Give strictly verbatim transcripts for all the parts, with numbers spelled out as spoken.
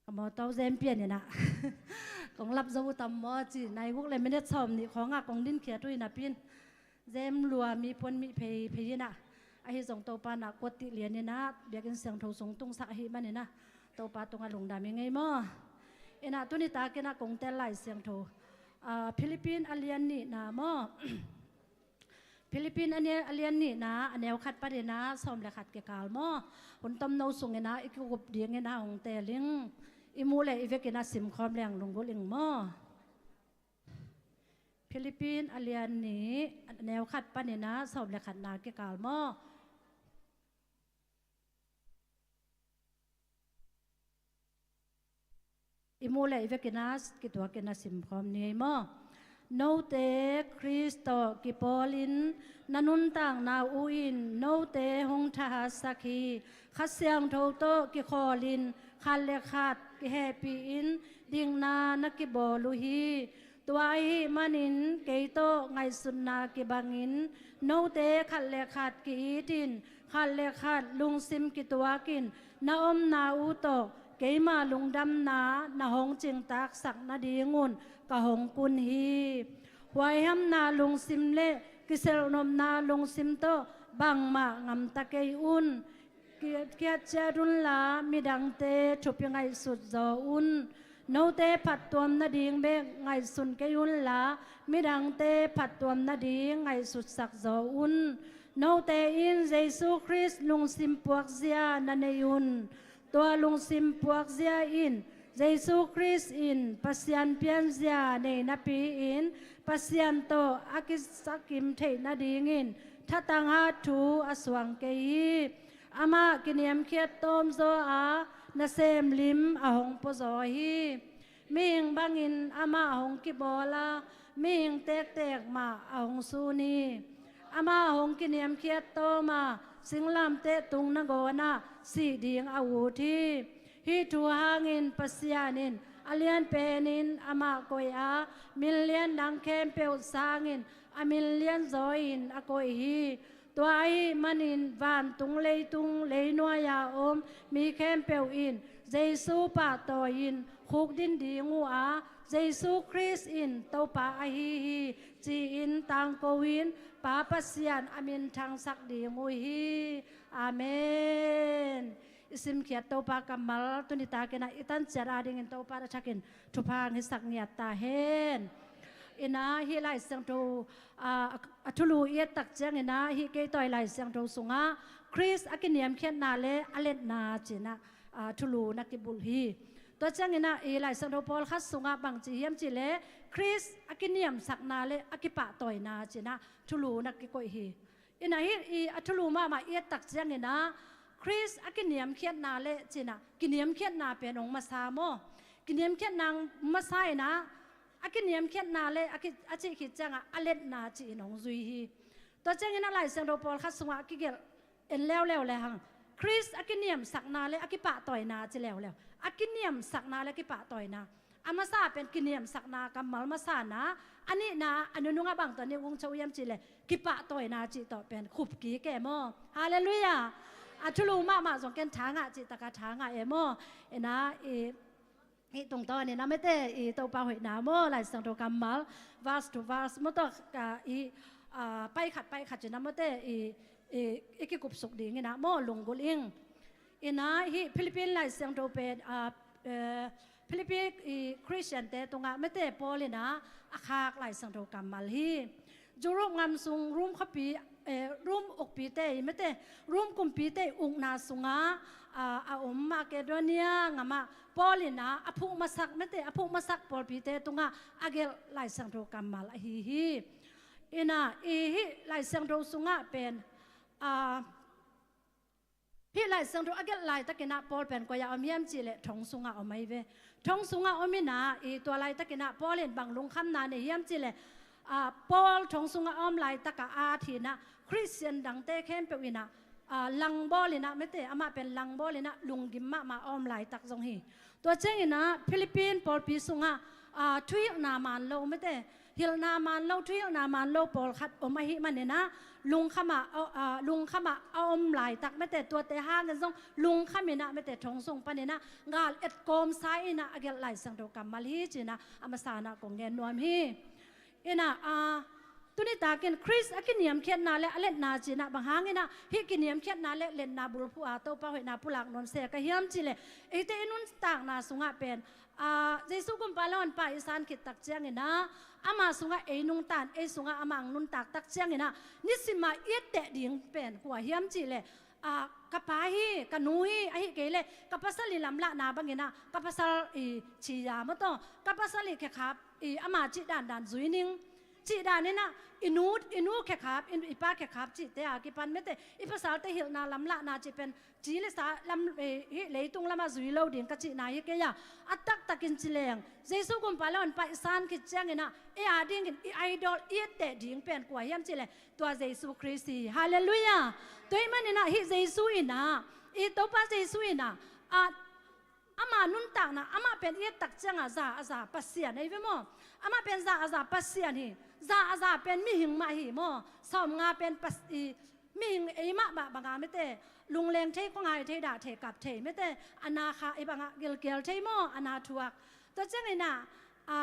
Ka mawtaw zem pian inah kong lap zo uh tam maw ci, nai guk le minute sawm nih khawngah kong dinkhiat uh inah pin zem lua mi puan mi phei phei inah, ahi zong Topa nah kuat tih lian inah biakinn siangtho sung tungsak ahi man inah Topa tungah lungdam i ngei maw. Inah tuni takinah kong tel Lai Siangtho, ah, Philippine a lian nihna maw. Philippine a nia-, a lian nihna, a neu khat paninah sawm le khat kikal maw. Hun tomno sunginah i kikup dinginah hong teling. I muh le i vekinah simkhawm leng lunggulh ing maw. Philippine a lian nih, a neu khat paninah sawm le khatna kikal maw. I muh le i vekinah kituakinah simkhawm ni ei maw. Note Khrist tawh kipawlin na nuntakna uh in note hong thahatsak hi. Kha Siangtho tawh kikhawlin khat le khat kihehpihin dikna na kibawl uh hi. Tua ahih manin kei tawh ngaihsutna kibangin note khat le khat ki-itin khat le khat lungsim kituakin na omna uh tawh keima lungdamna na hong cingtaksak nadingun ka hong kun hi. Huaihamna lungsim le kiselhnopna lungsim tawh bangmah ngamta kei un. Ki-, kiat ciat unla midangte thupi ngaihsut zaw un. Note phattuam nading bek ngaihsun kei unla midangte phattuam nading ngaihsutsak zaw un. Note in Jesu Khrist lungsim puakzia na nei un. Tua lungsim puakzia in Jesu Khrist in Pasian pianzia nei napi-in Pasian tawh a kisakim theih nadingin thatanghat thu a suang kei hi. Amah kiniamkhiat tawmzaw a nasem lim a hong puazaw hi. Mihing bangin amah a hong kibawl a, mihing tektek mah a hong sun hi. Amah a hong kiniamkhiat tawm a, singlamteh tung nangawnah sih ding a ut hi. Hih thu hangin Pasian in a lianpenin amah koih a, min lian dang khempeuh sangin a min lianzaw in a koih hi. Tua ahih manin vantung leitung leinuai-a om mi khempeuh in Jesu pahtawi-in khukdin ding uh a, Jesu Khrist in Topa ahi hi ci-in tangko-in Pa Pasian a minthangsak ding uh hi. Amen. I simkhiat Topa kammal tuni takinah i tanciat adingin Topa a thakin thupha hong hisak ngiat ta hen. Inah hih Lai Siangtho, ah, a thulu i et tak cianginah hih kei tawi Lai Siangtho sungah Khrist a kiniamkhiatna le a letna cinah, ah, thulu na kibulh hi. Tua cianginah i Lai Siangtho pawlkhat sungah bangci hiam cihleh Khrist a kiniamsakna le a kipahtawina cinah thulu na kikoih hi. Inah hih i a thulu mahmah i et tak cianginah Khrist a kiniamkhiatna le cinah kiniamkhiatna pen hong masa maw. Kiniamkhiatna hong masa inah a kiniamkhiatna le a ki-, a cih khit ciangah a letna ci-in hong zui hi. Tua cianginah Lai Siangtho pawlkhat sungah kigelh en leuleu le hang Khrist a kiniamsakna le a kipahtawina ci leuleu. A kiniamsakna le kipahtawina. A masa pen kiniamsakna kammal masana, a nihna a nunungah bang tawh nih ung cho hiam cihleh kipahtawina cih tawh pen khup kik e maw. Halleluiah. A thulu mahmah zong ken thangah cih takah thangah e maw. Inah i, i tungtawn inah mete i Topa hoihna maw Lai Siangtho kammal verse to verse maw tawh ka i, ah, paikhat paikhat cinah mete i, i, i kikupsuk dinginah maw lunggulh ing. Inah hih Philippine Lai Siangtho pen, ah, eh, Philippi i Khristiante tungah mete Paul inah a khak Lai Siangtho kammal hi. Europe ngam sung Rom khuapi, eh, Rom ukpite i mete Rom kumpite ukna sungah, ah, a om Makedonia ngamah Paul inah a phuk masak mete a phuk masak pawlpite tungah a gelh Lai Siangtho kammal ahi hi. Inah i hih Lai Siangtho sungah pen, ah, hih Lai Siangtho a gelh laitakinah Paul pen koi-ah om hiam cihleh thong sungah om ahi ve. Thong sungah om inah i tua laitakinah Paul in bang lungkhamna nei hiam cihleh, ah, Paul thong sungah a om laitakah a at hinah Khristian dangte khempeuh inah Aa, langbawl inah mete, amah pen langbawl inah lunggim mahmah a om laitak zong hi. Tua cianginah Philippine pawlpi sungah, aa, thuhilhna man lo mete, hilhna man lo, thuhilhna man lo pawlkhat om ahih maninah lungkhamah, aa, lungkhamah a om laitak mete, tuate hangin zong lungkham inah mete thong sung paninah gal etkawmsa inah a gelh Lai Siangtho kammal hi cinah a masanah kong gen nuam hi. Inah, aa, tuni takin Khrist a kiniamkhiatna le a letna cinah bang hanginah hih kiniamkhiatna le letna bulphuh a Topa hoihna pulak nuam se ka hiam cihleh, eite i nuntakna sungah pen, aa, Jesu gumpa le honpa i san khit tak cianginah ama sungah ei nungtan, ei sungah amah nuntak tak cianginah nisimah i etteh ding pen kua hiam cihleh, aa, ka pa hi, ka nu hi, ahih kei leh ka pasal i lamlahna banginah ka pasal i ciya maw taw, ka pasal i khekhap i ama cih dandan zui ning. Cih daninah i nu, i nu khekhap, i, i pa khekhap cihte a kipan mete, i pasalte hilhna lamlahna cih pen ci le sa lam, eh, hih leitung lamah zui lo ding ka cihna hi kei a. A taktakin ci leng Jesu gumpa le honpa i san khit cianginah ei a dingin i idol i etteh ding pen kua hiam cihleh, tua Jesu Khrist hi. Halleluiah. Tua ahih maninah hih Jesu inah, i Topa Jesu inah, a, ama nuntakna, amah pen i et tak ciangah za a za Pasian ahi ve maw? Amah pen za a za Pasian hi. Za a za pen mihing mah hi maw? Sawmnga pen pas-, i, mihing ei mah bah banga mete, lungleng thei, khuangai thei, dah thei, kap thei mete, a na kha i bangah gilkial thei maw? A na thuak. Tua cianginah, a,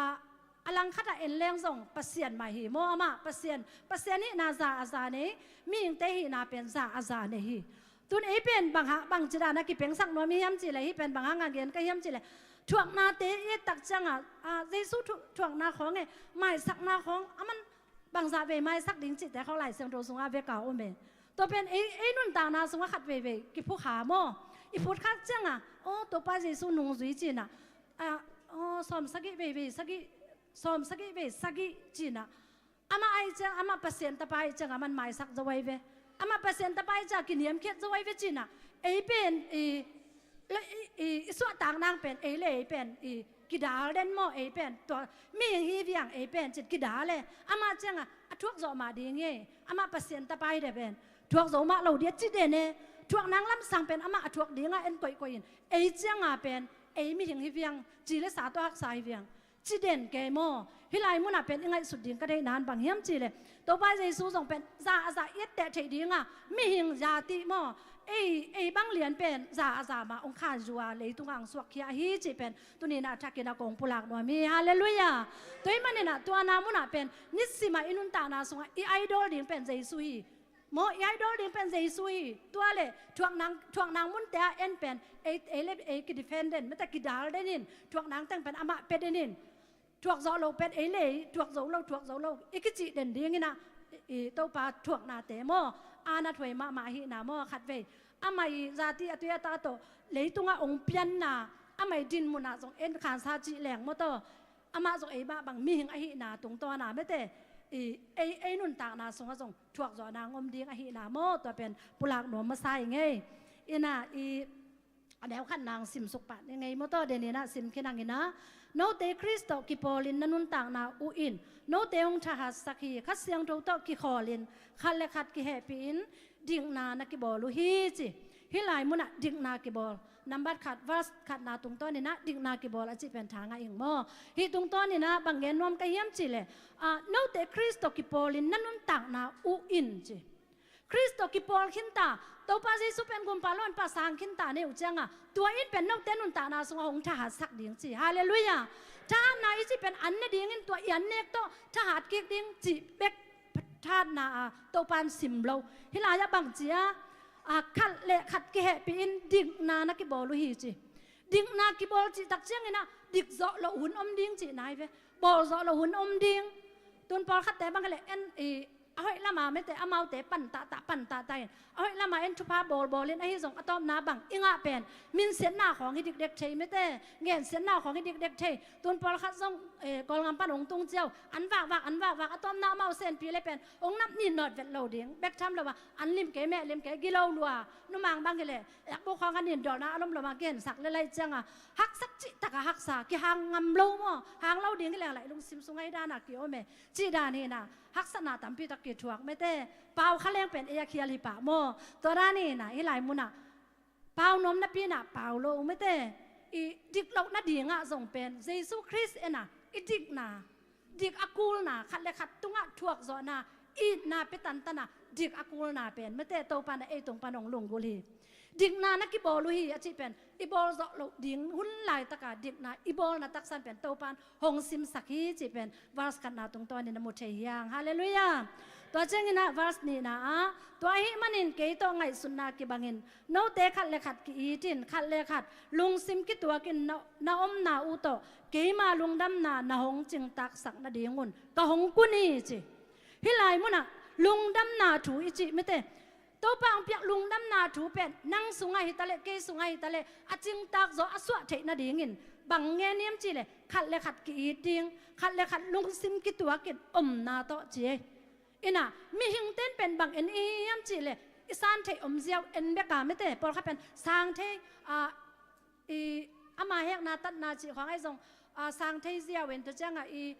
a langkhatah en leng zong Pasian mah hi maw? Amah Pasian, Pasian hihna za a za nei, mihingte hihna pen za a za nei hi. Tun ei pen bang hang, bang ci dan a kipengsak nuam i hiam cihleh, hih pen bang hang a gen ka hiam cihleh, thuaknate i et tak ciangah, a, Jesu thu-, thuakna khawng e, maisakna khawng, aman bangzah vei maisak ding cihte khawng Lai Siangtho sungah a vek a om e. Tua pen ei, ei nuntakna sungah khat veivei kiphukha maw? I phutkhak ciangah, aw, Topa Jesu nungzui cinah, a, aw, sawm sagih veivei sagih, sawm sagih vei sagih cinah, amah ahi ciang, amah Pasian tapa ahi ciang, aman maisak zo ahi ve. Amah Pasian tapa ahi ciang kiniamkhiat zo ahi ve cinah, ei pen i, i, i, i suahtak nang pen, ei le ei pen i kidal den maw? Ei pen tua mihing hi viang, ei pen cin kidal e. Amah ciangah a thuak zawh mah ding hi. Amah Pasian tapa ahi de pen thuak zo mah lo dia ci den e. Thuak nang lamsang pen amah a thuak dingah en koihkoih in, ei ciangah pen ei mihing hi viang, ci le sa tawh haksa hi viang, ci den kei maw? Hih lai munah pen i ngaihsut ding ka deih nan bang hiam cihleh, Topa Jesu zong pen za a za i etteh theih dinga mihing zati maw? Ei, ei bang lian pen za a za mah hong khanzua leitungah hong suakkhia ahi cih pen tuninah thakinah kong pulak nuam hi. Halleluiah. Tua ahih maninah tua na munah pen nisimah i nuntakna sungah i idol ding pen Jesu hi. Maw, i idol ding pen Jesu hi. Tua le thuak nang, thuak nang munte ah en pen ei, ei le ei kidefend den, mete kidal den in, thuak nang teng pen amah pia den in, thuak zawh lo pen ei le ei thuak zo lo, thuak zo lo i kicih den dinginah, i, i Topa thuaknate maw, a na thuai mahmah ahihna maw, khatvei amah i zati a tui a ta tawh leitungah hong pianna, amah i din munah zong en khansa cih leng maw taw, amah zong ei mah bang mihing ahihna tungtawna mete, i, ei, ei nuntakna sungah zong thuakzawhna hong om ding ahihna maw, tua pen pulak nuam masa i ngei. Inah i, a neu khat nang simsuk pah i ngei maw taw, deninah sim khin hanginah, note Khrist tawh kipawlin na nuntakna uh in note hong thahatsak hi. Kha Siangtho tawh kikhawlin khat le khat kihehpihin dikna na kibawl uh hi ci. Hih lai munah dikna kibawl, nambat khat, verse khatna tungtawninah dikna kibawl a cih pen tha ngah ing maw? Hih tungtawninah bang gen nuam ka hiam cihleh, a, note Khrist tawh kipawlin na nuntakna uh in ci. Khrist tawh kipawl khinta, Topa Jesu pen gumpa le honpa sang khinta nei uh cianga tua in pen note nuntakna sungah hong thahatsak ding ci. Halleluiah. Thahatna i cih pen an ne dingin tua i an nek tawh thahat kik ding cih bek thahatna a Topa in sim lo. Hih lai-ah bang ci a, a, khat le khat kihehpihin dikna na kibawl uh hi ci. Dikna kibawl cih tak cianginah dik zawh loh hun om ding cihna hi ve. Bawl zawh loh hun om ding. Tun pawlkhatte bang hileh en i, a hoih lama mete amaute pan tahtah, pan tahtah in, a hoih lama en thupha bawlbawlin ahi zong a tawpna bang i ngah pen minsiatna khawng hi dikdek thei mete, gensiatna khawng hi dikdek thei. Tun pawlkhat zong, eh, Kawlgam pan hong tung ciau, an vakvak, an vakvak, a tawpna amau senpi le pen hong nap nin nawt vet lo ding bek tham lo a, an lim kei, meh lim kei, gilo lua. Numang bang hileh ekbuk khawng a nindawlna a lom loma gensak le laih cianga haksak cih taka haksa, kihang ngam lo maw? Hang lo ding hileng laih lungsim sung ahi dana kiom e. Cih dan hina, Haksatna tampi tak kithuak mete. Pau kha leng pen ei a khial hi pah maw? Tua dan inah hih lai munah pau nuam napi inah pau lo mete. I dik loh nadingah zong pen Jesu Khrist inah i dikna, dik a kulna, khat le khat tungah thuakzawhna, itna pia tantanah dik a kulna pen mete Topa inah ei tung pan hong lunggulh hi. Dikna na kibawl uh hi a cih pen i bawlzawh loh ding hun laitaka dikna i bawlna taksan pen Topa in hong simsak hi cih pen verse khatna tungtawnin a mu thei hi hang. Halleluiah. Tua cianginah verse nihna ah, tua ahih manin kei tawh ngaihsutna kibangin note khat le khat ki-itin, khat le khat lungsim kituakin na, na omna uh tawh keima lungdamna na hong cingtaksak nadingun ka hong kun hi ci. Hih lai munah lungdamna thu i cih mete, Topa hong piak lungdamna thu pen nang sungah hitaleh, kei sungah hitaleh a cingtak zaw a suah theih nadingin bang ngen hiam cihleh khat le khat ki-it ding, khat le khat lungsim kituakin omna tawh ci ei. Inah mihingte in pen bang en i hi hiam cihleh i san theih om ziau en beka mete, pawlkhat pen sang thei, a, i, ama hekna tatna cih khawng ahi zong, a, sang thei ziau in tua ciangah i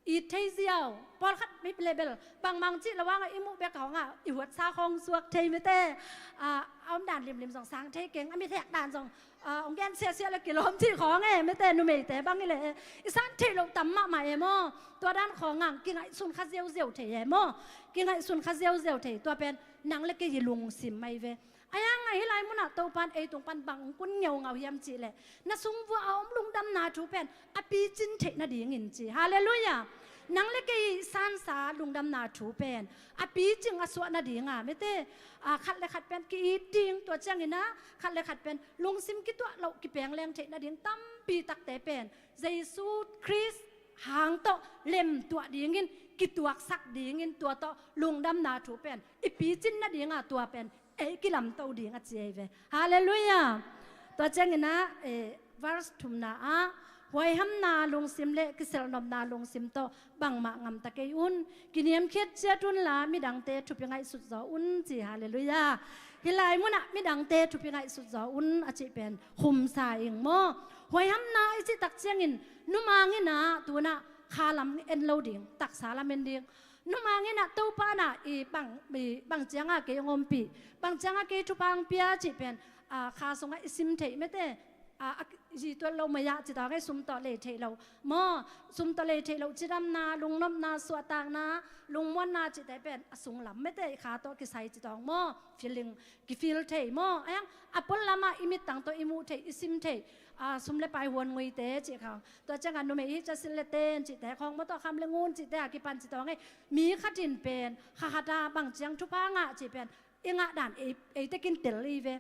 it thei ziau. Pawlkhat hi le bel bangmang cih lo hangah i muh bek hawngah i huatsa khawng suak thei mete. A, a om dan limlim zong sang thei keng, a mit hek dan zong, a, hong gen siasia le kilawm cih khawng e mete, numeite bang hi le e. I san theih loh tam mahmah e maw? Tua dan khawngah kingaihsun kha ziauziau thei e maw? Kingaihsun kha ziauziau thei. Tua pen nang le kei hi lungsim mai ve. Ahi hangah hih lai munah Topa in ei tung pan bang hong kun ngeungau hiam cihleh na sung vuah a om lungdamna thu pen a picin theih nadingin ci. Halleluiah. Nang le kei sansa lungdamna thu pen a picing a suah nadinga mete, a, khat le khat pen ki-it ding, tua cianginah khat le khat pen lungsim kituah loh kipeng leng theih nading tampi takte pen Jesu Khrist hang tawh lemtuah dingin, kituaksak dingin, tua tawh lungdamna thu pen i picin nadinga tua pen ei kilamto ding a ci ei ve. Halleluiah. Tua cianginah, eh, verse thumna ah huaihamna lungsim le kiselnopna lungsim tawh bangmah ngamta kei un, kiniamkhiat ciat unla midangte thupi ngaihsut zaw un ci. Halleluiah. Hih lai munah midangte thupi ngaihsut zaw un a cih pen khumsa ing maw? Huaihamna i cih tak ciangin numang inah tunah kha lam en lo ding, taksa lam en ding. Numang inah Topa inah i bang, i bang cianga kei hong ompih, bang cianga kei thupha hong pia cih pen, a, kha sungah i sim theih mete, a, a, zi tuat lo mai ah ci tawng ei, sum tawh lei theih lo maw? Sum tawh lei theih lo cidamna, lungnopna, suahtakna, lungmuanna cihte pen a sunglam mete, i kha tawh kisai ci tawng maw? Feeling kifeel thei maw? Ahi hang a pon lamah i mittang tawh i muh theih, i sim theih, a, sum le pai huan nguite cih khawng. Tua ciangah numei hi ca silh le ten cihte khawng maw, tawh kham le ngun cihte a kipan ci tawng ei. Mi khat in pen kha khatah bang ciang thupha ngah cih pen i ngah dan ei, ei tekin tel i ve.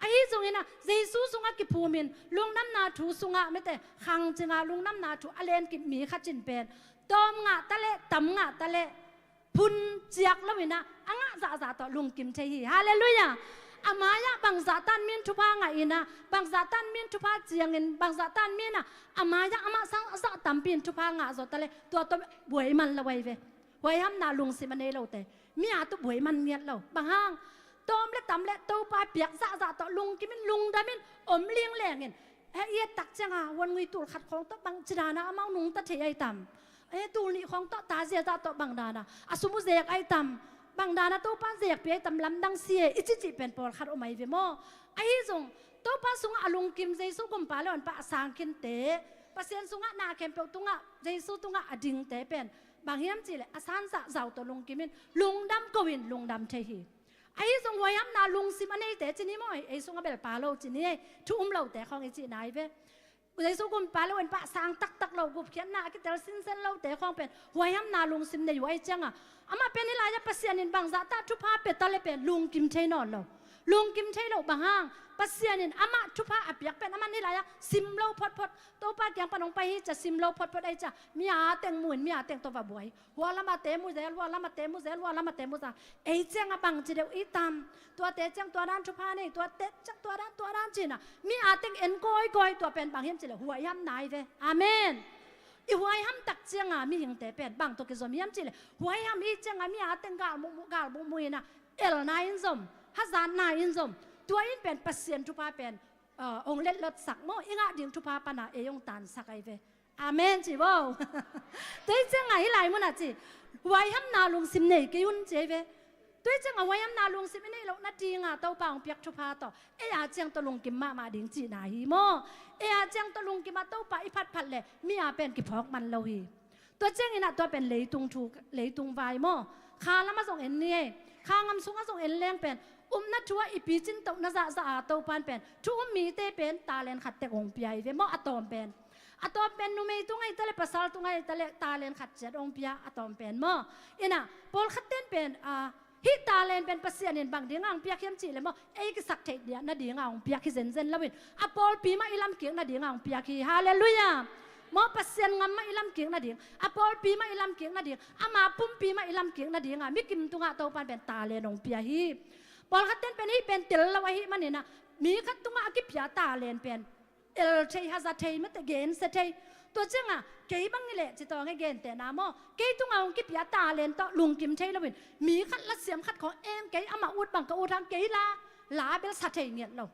Ahi zonginah Jesu sungah kiphumin lungdamna thu sungah mete khang cinga lungdamna thu a lenkip mi khat in pen tawm ngah taleh, tam ngah taleh, phun ciak loinah a ngah zahzah tawh lungkim thei hi. Halleluiah. A mai-ah bangzah tan min thupha ngah inah, bangzah tan min thupha ciangin, bangzah tan minah a mai-ah amah sang a zah tampi in thupha ngah zaw taleh tua tawh buai man lo ahi ve. Huaihamna lungsim a nei lote mi a tawh buai man ngiat lo. Bang hang? Tawm le tam le Topa piak zahzah tawh lungkimin, lungdamin om linglengin, he i et tak cianga huan ngui tul khat khawng tawh bang cidana amau nungta thei ahi tam? He tul nih khawng tawh ta ziazah tawh bang dana a sum uh zek ahi tam? Bang dana Topa in zekpih ahi tam, lamdang si e i cicih pen pawlkhat om ahi ve maw? Ahi zong Topa sungah a lungkim, Jesu gumpa le honpa a sang khinte, Pasian sungah na khempeuh tungah, Jesu tungah a dingte pen bang hiam cihleh a sansa zau tawh lungkimin lungdam ko in lungdam thei hi. Ahi zong huaihamna lungsim a neite ci ni maw, ei sungah bel pa lo ci ni ei, thu um lote khawng i cihna hi ve. Jesu gumpa le honpa sang taktak lo, gupkhiatna a kitel sinsen lote khawng pen huaihamna lungsim nei uh ahi cianga, amah pen hih lai-ah Pasian in bangzah tah thupha pia taleh pen lungkim thei nawn lo. Lungkim thei lo. Bang hang? Pasian in amah thupha a piak pen aman hih lai-ah sim lo photphot, Topa kiang pan hong pai hi cia sim lo photphot ahi cia mi a teng muin mi a teng tawh va buai. Hua lamah te mu zel, hua lamah te mu zel, hua lamah te mu zel. Ei ciangah bangci deuh i tam? Tuate ciang tua dan thupha nei, tuate ciang tua dan, tua dan cinah mi a teng en kawikawi, tua pen bang hiam cihleh huaihamna ahi ve. Amen. I huaiham tak cianga mihingte pen bang tawh kizom hiam cihleh huaiham i cianga mi a teng gal muhmuh, gal muhmuh inah elna in zom, hazatna in zom. Tua in pen Pasian thupha pen, ah, hong letlotsak maw, i ngah ding thupha pana ei hong tansak ahi ve. Amen ci vo. Tua hi ciangah hih lai munah ci, huaihamna lungsim nei kei un ci ei ve. Tua hi ciangah huaihamna lungsim i neih loh nadingah Topa hong piak thupha tawh ei a ciang tawh lungkim mahmah ding cihna hi maw? Ei a ciang tawh lungkimah Topa i phatphat leh mi a pen kiphawk man lo hi. Tua cianginah tua pen leitung thu, leitung vai maw? Kha lamah zong en ni ei. Kha ngam sungah zong en leng pen upna thu ah i picin tohna zahzah a Topan pen thu um mite pen talent khat tek hong pia hi ve maw? A tawm pen, a tawm pen numei tungah hi taleh pasal tungah hi taleh talent khat ciat hong pia a tawm pen maw? Inah pawlkhat ten pen a, hih talent pen Pasian in bang dingah hong piak hiam cihleh maw? Ei kisak theih nadingah hong piak hi zenzen loin a pawlpi mah i lamkik nadingah hong piak hi. Halleluiah. Maw, Pasian ngam mah i lamkik nading, a pawlpi mah i lamkik nading, ama pumpi mah i lamkik nadingah mi kim tungah Topan pen talent hong pia hi. Pawlkhat ten pen hih pen tel lo ahih maninah mi khat tungah a kipia talent pen el thei, haza thei, mate gensia thei. Tua ciangah kei bang hi leh ci tawng e, gentehna maw, kei tungah hong kipia talent tawh lungkim thei loin mi khat la siam khat khawng, en kei amah ut bang ka ut hang, kei la, la bel sa thei ngiat lo,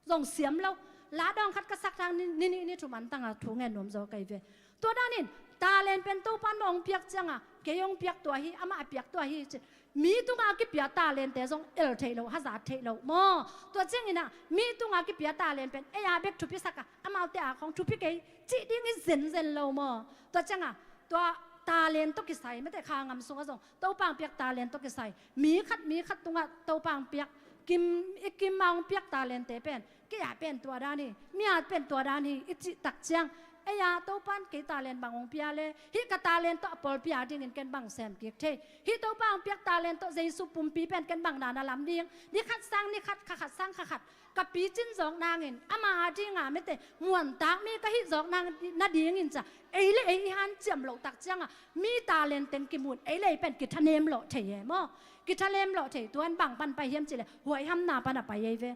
zong siam lo. La dawng khat ka sak hang ni, ni, ni, ni thum an tangah thu ngen nuam zaw kei ve. Tua danin talent pen Topan maw hong piak ciangah kei hong piak tua hi, amah a piak tua hi ci. Mi tungah a kipia talente zong el theih loh, hazat theih loh maw? Tua cianginah mi tungah a kipia talent pen ei a bek thupi sakah amaute a khawng thupi kei cih ding hi zenzen lo maw? Tua ciangah tua talent tawh kisai, mate kha ngam sungah zong Topa hong piak talent tawh kisai mi khat, mi khat tungah Topa hong piak kim, i kim a hong piak talente pen kei a pen tua dan hi, mi a pen tua dan hi i cih tak ciang, ei a Topan kei talent bang hong pia le, hih ka talent tawh a pawlpi a dingin ken bang sem kik thei, hih Topa hong piak talent tawh Jesu pumpi pen ken bang na na lam ding, ni khat sang ni khat, kha khat sang kha khat ka picin zawk nangin ama a dinga, mate muantak mi ka hih zawk nang nadingin ca ei le ei i hanciam loh tak ciangah mi talent teng kimun ei le ei pen kithanem lawh thei e maw? Kithanem lawh thei. Tuan bang pan pai hiam cihleh huaihamna pan a pai ei ve.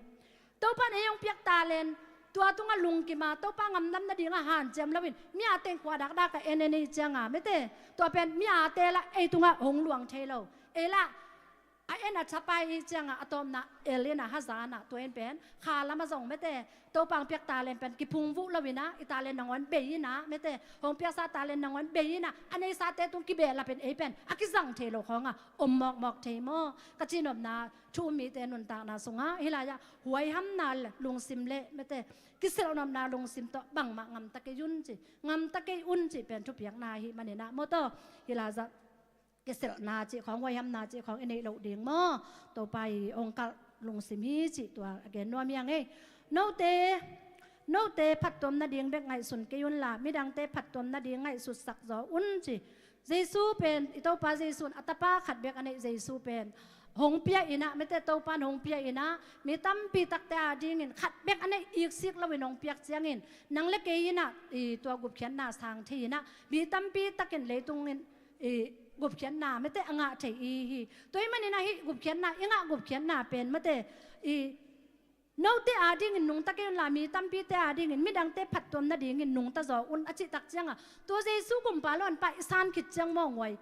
Topan ei hong piak talent tua tungah lungkima Topa ngamdam nadingah hanciam loin mi a teng khua dakdak a en en ei cianga, mate tua pen mi a te lah ei tungah hong luang thei lo. Ei lah a en a thapai i ciangah a tawpna el inah, haza inah, tua in pen kha lamah zong, mate Topa hong piak talent pen kiphungvuh lo inah i talent nangawn bei inah, mate hong piaksa talent nangawn bei inah a neisate tung kibehlap in ei pen a kizang thei lo khawngah om mawkmawk thei maw? Ka cihnopna thu um mite nuntakna sungah hih lai-ah huaihamna lungsim le, mate kiselhnopna lungsim tawh bangmah ngamta kei un ci, ngamta kei un cih pen thupiakna ahih maninah maw, tawh hih lai-ah kiselhna cih khawng, huaihamna cih khawng i neih loh ding maw? Topa i hong kalh lungsim hi cih tua a gen nuam hi ing ei. Note, note phattuam nading bek ngaihsun kei unla midangte phattuam nading ngaihsutsak zaw un ci. Jesu pen, i Topa Jesu in a tapa khat bek a neih Jesu pen hong pia inah, mate Topa in hong pia inah mi tampi takte a dingin khat bek a neih iksik loin hong piak ciangin nang le kei inah i tua gupkhiatna sang thei inah mi tampi takin leitungin i gupkhiatna, mate a ngah thei i hi. Tua ahih maninah hih gupkhiatna, i ngah gupkhiatna pen, mate i note a dingin nungta kei unla mi tampite a dingin midangte phattuam nadingin nungta zaw un a cih tak ciangah tua Jesu gumpa lawnpa i san khit ciang mawnghuai.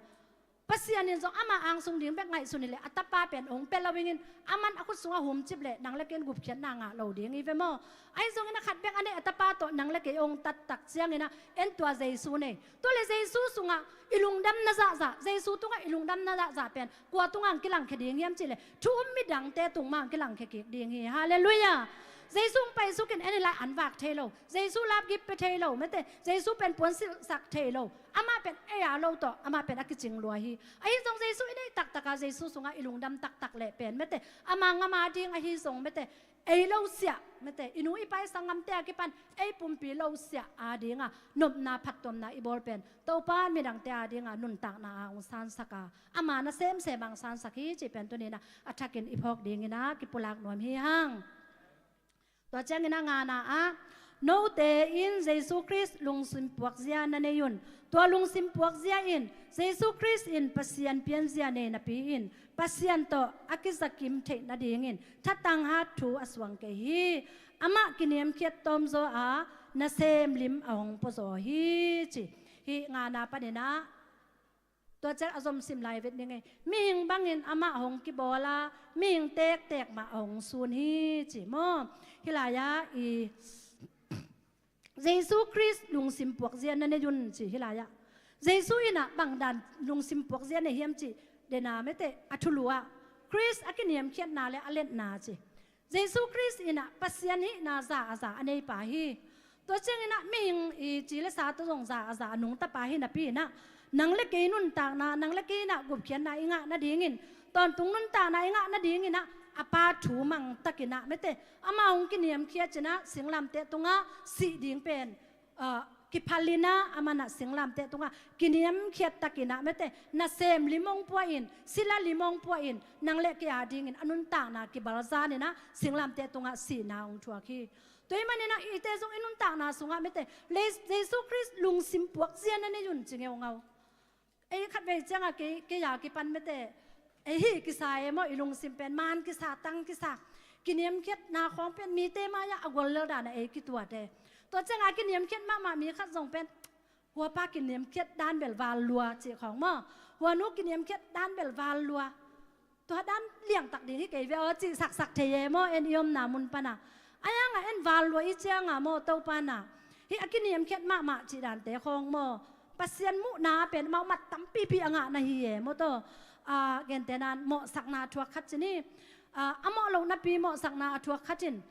Pasian in zong ama angsung ding bek ngaihsun hileh a tapa pen hong pia lo ingin, aman a khut sungah humcip leh nang le kei in gupkhiatna ngah lo ding hi ve maw? Ahi zongin a khat bek a neih a tapa tawh nang le kei hong tat tak cianginah en tua Jesu nei. Tua le Jesu sungah i lungdamna zahzah, Jesu tungah i lungdamna zahzah pen kua tungah ang kilangkhia ding hiam cihleh thu um midangte tung mah ang kilangkhia kik ding hi. Halleluiah. Jesu hong paisukin en hilai an vak thei lo, Jesu lapgip pia thei lo, mate Jesu pen puansilhsak thei lo. Amah pen ei a lo tawh amah pen a kicing lua hi. Ahi zong Jesu i neih taktaka Jesu sungah i lungdam taktak leh pen, mate ama ngam a ding ahi zong, mate ei lo siah, mate i nu i pa i sanggamte a kipan ei pumpi lo siah a dinga nopna phattuamna i bawl pen Topa in midangte a dinga nuntakna a hong sansaka ama na semsem a hong sansak hi cih pen tuninah a thakin i phawk dinginah kipulak nuam hi hang. Tua cianginah ngana ah, note in Jesu Khrist lungsim puakzia na nei un. Tua lungsim puakzia in Jesu Khrist in Pasian pianzia nei napi in Pasian tawh a kizakim theih nadingin thatang hat thu a suang kei hi. Amah kiniamkhiat tawmzaw a nasem lim a hong puazaw hi ci. Hih ngana paninah tua ciang a zom sim lai vet ning ei. Mihing bangin amah hong kibawl a, mihing tektek mah a hong sun hi ci maw? Hih lai-ah i Jesu Khrist lungsim puakzia na nei un ci hi lai-ah. Jesu in ah bangdan lungsim puakzia nei hiam cih dena mete a thulu ah Khrist a kiniamkhiatna le a letna ci. Jesu Khrist in ah Pasian hihna za a za a neipa hi. Tua ciangin ah mihing i ci le sa tawh zong za a za a nungtapa hi napi in ah nang le kei nuntakna, nang le kei in ah gupkhiatna i ngah nadingin, tawntung nuntakna i ngah nadingin ah a Pa thu mangtakin ah mete ama hong kiniamkhiat cin ah singlamteh tungah sih ding pen ah, kiphal in ah aman ah singlamteh tungah kiniamkhiat takin ah mete nasem lim hong pua in, sila lim hong pua in, nang le kei a dingin a nuntakna kibalzan in ah singlamteh tungah sihna hong thuak hi. Tua ahih manin ah eite zong i nuntakna sungah mete Jesu Khrist lungsim puakzia na nei un ci ngeungau. Ei khatvei ciangah kei, kei a kipan mete ei hih kisa e maw, i lungsim pen man kisa, tang kisa, kiniamkhiatna khawng pen mite mai-ah a gual lel dan ah ei kituat e. Tua ciangah kiniamkhiat mahmah mi khat zong pen hua pa kiniamkhiat dan bel val lua cih khawng maw, hua nu kiniamkhiat dan bel val lua. Tua dan liangtak ding hi kei ve aw cih saksak thei e maw, en i omna mun pan ah. A yang ah en val lua i ciangah maw, Topa in ah hih a kiniamkhiat mahmah cih dante khawng maw, Pasian muhna pen amau mat tampipi a ngah na hi e maw, tua ah, gentehna-in mawhsakna a thuak khat ci ni. Ah, a mawh loh napi mawhsakna a thuak khat in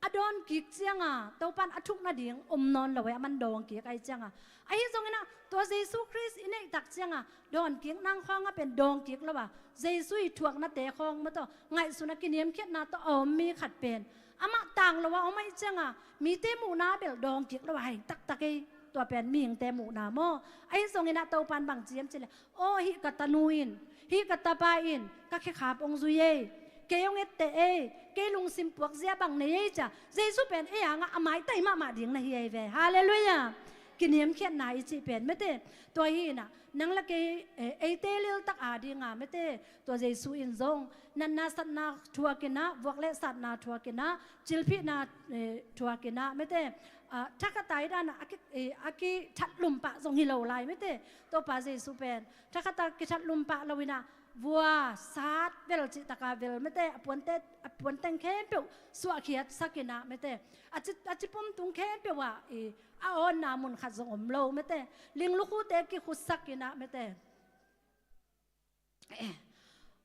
a dawn kik ciangah Topa in a thuk nading om nawn lo e, aman dawng kik ahih ciangah. Ahi zongin ah tua Jesu Khrist i neih tak ciangah dawn kik nang khawngah pen dawng kik lo a, Jesu i thuaknate khawng maw, tua ngaihsun a kiniamkhiatna tawh a om mi khat pen amah tang lo a om ahih ciangah mite muhna bel dawng kik lo a, hai taktak ei. Tua pen mihingte muhna maw. Ahi zongin ah Topa in bang ci hiam cih leh, aw, hih ka tanu in, hih ka tapa in ka khekhap hong zui ei, kei hong etteh ei, kei lungsim puakzia bang nei ei, ci-a Jesu pen ei angah a maitai mahmah ding na hi ei ve. Halleluiah. Kiniamkhiatna i cih pen mete tua hi in ah nang le kei, eh, eite liltak a dingah mete tua Jesu in zong natna satna thuak in ah, vuak le satna thuak in ah, cilphihna, eh, thuak in ah mete, ah, thakhata i dan ah a ki, eh, a kithatlum pah zong hi lo lai mete. Topa Jesu pen thakhata kithatlum pah lo in ah vua sat vel cih taka vel mete, a puante, a puanteng khempeuh suahkhiatsak in ah mete, a ci, a cipum tung khempeuh ah i a awnna mun khat zong om lo mete, ling lukhute kikhutsak in ah mete,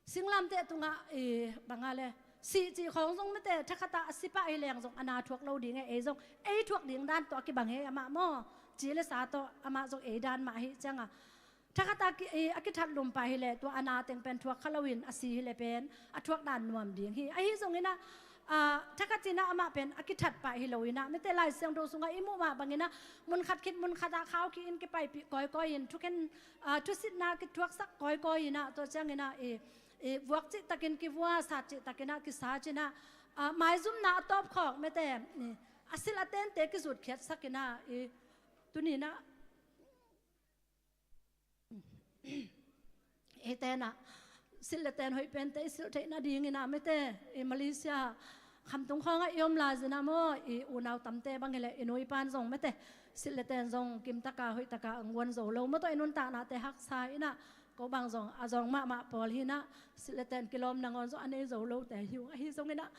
singlamteh tungah i bang a le sih cih khawng zong mete thakhata a si pah hi leng zong a na thuak lo ding e, ei zong ei thuak ding dan tawh a kibang e amah maw. Ci le sa tawh amah zong ei dan mah ahih ciangah thakhata ki, i, a kithatlum pah hi leh tua a na teng pen thuak kha lo in a si hi leh pen a thuak dan nuam ding hi. Ahi zongin ah, ah, thakhat in ah amah pen a kithat pah hi lo in ah mete Lai Siangtho sungah i muh mah bangin ah mun khat khit mun khat ah khau khi in kipaipih kawikawi in thukhen, ah, thusitna kithuaksak kawikawi in ah tua ciangin ah i, i vuak cihtakin kivua, sat cihtakin ah kisat in ah, ah, maizumna a tawpkhawk mete, i, a silh a tente kizutkhiatsak in ah i tuni in ah eite in ah silh le ten hoih pente i silh theih nadingin ah mete i Malaysia khamtung khawngah i om lai zin ah maw, i unau tamte bang hi leh i nu i pan zong mete silh le ten zong kimtaka hoihtaka ang guan zo lo maw, tua i nuntaknate haksa in ah ko bang zong a zawng mahmah pawl hi in ah silh le ten kilawm nangawn zong a nei zo lote hi ung. Ahi zongin ah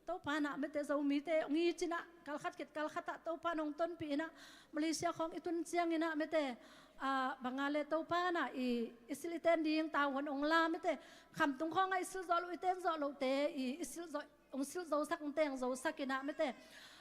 Topa in ah mete Zomite hong it in ah kalkhat khit kalkhat ah Topa in hong tonpih in ah Malaysia khawng i tun ciangin ah mete, ah, bang a le Topa in ah i, i silh i ten ding tavuan hong la mete khamtung khawngah i silh zawh loh i ten zawh lohte i, i silh zawh, hong silh zosak hong teng zosak in ah mete,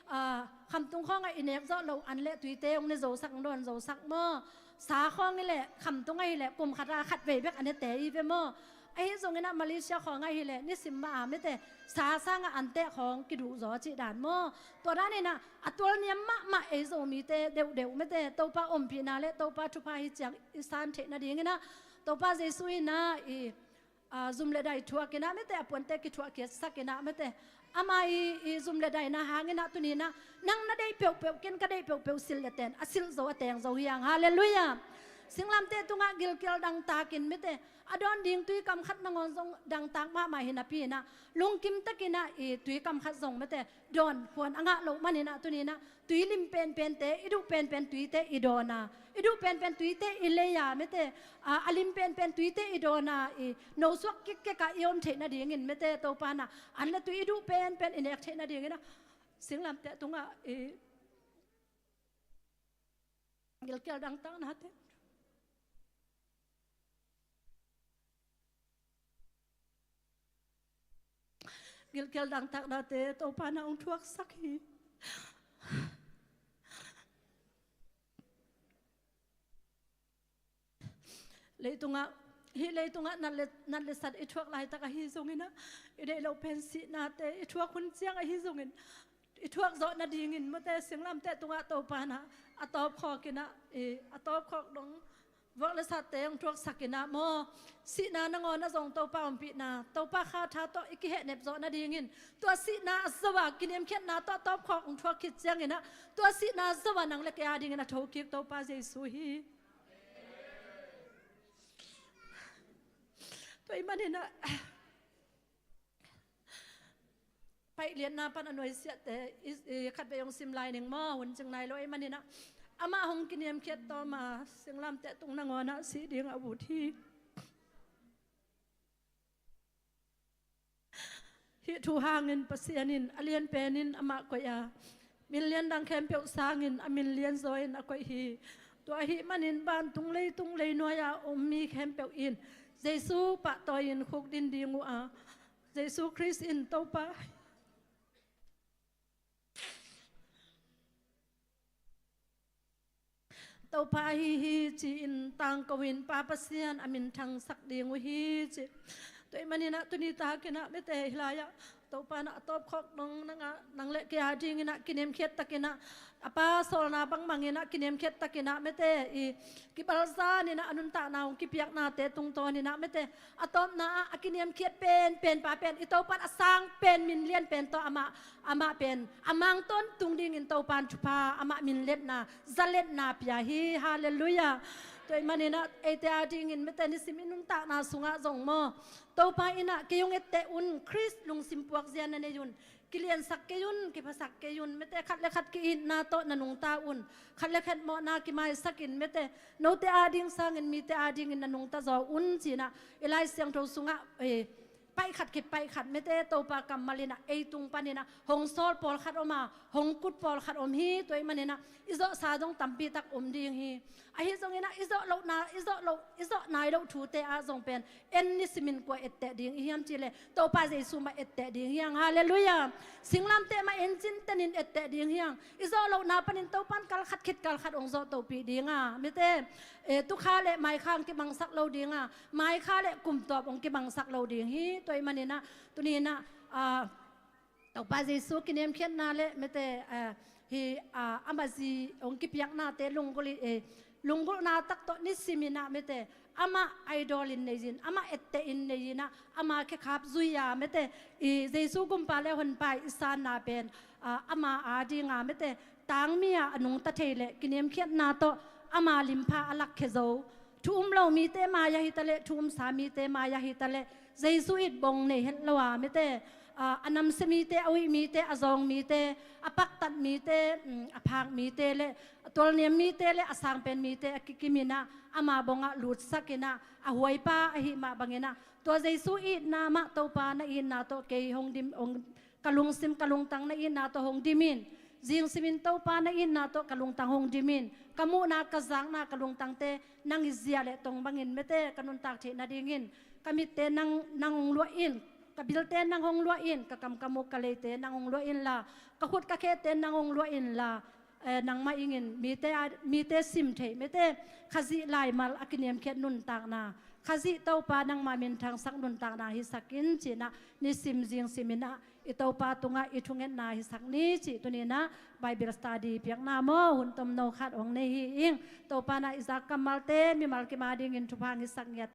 ah, khamtung khawngah i nek zawh loh an le tuite hong ne zosak hong dawn zosak maw. Sa khawng hi leh khamtung ahi leh kum khat ah khatvei bek a nete i ve maw. Ahi zongin ah Malaysia khawngah hi leh nisim mah a mete sa sangah anteh khawng kiduh zaw cih dan maw. Tua dan in ah a tualniam mahmah ei Zomite deuhdeuh mete Topa ompihna le Topa thupha hi ciang i san theih nadingin ah Topa Jesu in ah i, ah, zum le dai thuak in ah mete a puante kithuahkhiatsak in ah mete ama i, i zum le daina hangin ah tuni in ah nang na deih peuhpeuh ken ka deih peuhpeuh silh le ten a silh zo a teng zo hi hang. Halleluiah. Singlamteh tungah gilkial dangtakin mete a dawn ding tui kam khat nangawn zong dangtak mahmah hi napi in ah lungkim takin ah i tui kam khat zong mete dawn khuan a ngah loh manin ah tuni in ah tui lim penpente, i duh penpen tuite i dawn a, i duh penpen tuite i lei a mete, a, a lim penpen tuite i dawn a, i nosuak kikkek ah i om theih nadingin mete Topa in ah an le tui i duh penpen i nek theih nadingin ah singlamteh tungah i Gilkial dangtaknate, gilkial dangtaknate Topa na hong thuaksak hi. Leitungah, hih leitungah nat le, nat le sat i thuak laitak ahi zongin ah, i deih loh pen sihnate i thuak hun ciang ahi zongin, i thuak zawh nadingin mate singlamteh tungah Topa na a tawpkhawk in ah, i, a tawpkhawk dong vuak le satte hong thuaksak in ah maw, sihna nangawn ah zong Topa ompihna, Topa kha tha tawh i kihehnep zawh nadingin, tua sihna a zo a kiniamkhiatna tawh a tawpkhawk hong thuak khit ciangin ah, tua sihna a zo a nang le kei a dingin a thokik Topa Jesu hi. Tua ahih manin ah, Paih lianna pan a nuaisiahte i, i khatvei hong sim lai ning maw, hun cing nai lo ahih manin ah, amah hong kiniamkhiat tawm a singlamteh tung nangawn ah sih ding a ut hi. Hih thu hangin Pasian in a lian penin amah koih a, min lian dang khempeuh sangin a min lian zaw in a koih hi. Tua ahih manin vantung leitung leinuai a om mi khempeuh in Jesu pahtawi in khukdin ding uh a, Jesu Khrist in Topa, Topa ahi hi ci-in tangko in Pa Pasian a minthangsak ding uh hi ci. Tua ahih manin ah tuni takin ah mate hih lai-ah Topa na a tawpkhawk dong nang a, nang le kei a dingin ah kiniamkhiat takin ah, a Pa sawlna bangbangin ah kiniamkhiat takin ah mate i kibalzan in ah a nuntakna hong kipiaknate tungtawn in ah mate a tawpna ah a kiniamkhiat penpen pa pen i Topan a sang pen min lian pen tawh amah, amah pen a mang tawntung dingin Topan thupha amah min liatna, za liatna pia hi. Halleluiah. Tua ahih manin ah eite a dingin mate nisim i nuntakna sungah zong maw, Topa in ah kei hong etteh un, Khrist lungsim puakzia na nei un, kiliansak kei un, kiphasak kei un, mate khat le khat ki-itna tawh na nungta un, khat le khat mawhna kimaisak in mate note a ding sangin mite a dingin na nungta zaw un ci-in ah i Lai Siangtho sungah, eh, paih khat khit paih khat mate Topa kammal in ah ei tung panin ah hong sawl pawlkhat om a, hong kut pawlkhat om hi. Tua ahih manin ah i zawhsa zong tampi tak om ding hi. Ahi zongin ah i zawh lohna, i zawh loh, i zawh nai loh thute ah zong pen en nisimin kua etteh ding i hiam cih leh Topa Jesu mah etteh ding hi hang. Halleluiah. Singlamteh mah en cinten in etteh ding hi hang. I zawh lohna panin Topan kal khat khit kal khat hong zawh tohpih ding a, mate, eh, tukha le maikha hong kibangsak lo ding a, maikha le kum tawp hong kibangsak lo ding hi. Tua ahih manin ah tuni in ah, ah, Topa Jesu kiniamkhiatna le mate, ah, hi, ah, amah zi hong kipiaknate lunggulh i, eh, lunggulhna tak tawh nisimin ah mate amah idol in nei in, amah etteh in nei in ah, ama khekhap zui a mate i Jesu gumpa le honpa i sanna pen, ah, ama a ding a mate tangmi a a nungta thei le kiniamkhiatna tawh ama limpha a lakkhia zo. Thu um lo mite mai-ah hi ta le, thu umsa mite mai-ah hi ta le, Jesu it bong nei het lo a mate, ah, a namsia mite, a huih mite, a zawng mite, a paktat mite, mm, a phak mite le a tualniam mite le a sangpen mite a kikim in ah ama bongah lutsak in ah a huaipa ahih mah bangin ah tua Jesu itna mah Topa na itna tawh kei hong dim, hong ka lungsim ka lungtang na itna tawh hong dim in. Zingsimin Topa na itna tawh ka lungtang hong dim in. Ka muhna ka zakna ka lungtangte nang i zia le tong bangin mate ka nuntak theih nadingin ka mitte nang, nang hong luah in. Ka bilte nang hong luah in. Ka kam ka muk ka leite nang hong luah inla, ka khut ka khete nang hong luah inla, eh, nangmah ingin mite a, mite sim theih mate Khazih laimal a kiniamkhiat nuntakna, Khazih Topa nangmah minthangsak nuntakna hisak in ci-in ah nisim zingsimin ah i Topa tungah i thungetna hisak ni cih tuni in ah Bible study piakna maw, hun tomno khat hong nei hi ing. Topa na i zak kammalte mimal kim a dingin thupha hong hisak ngiat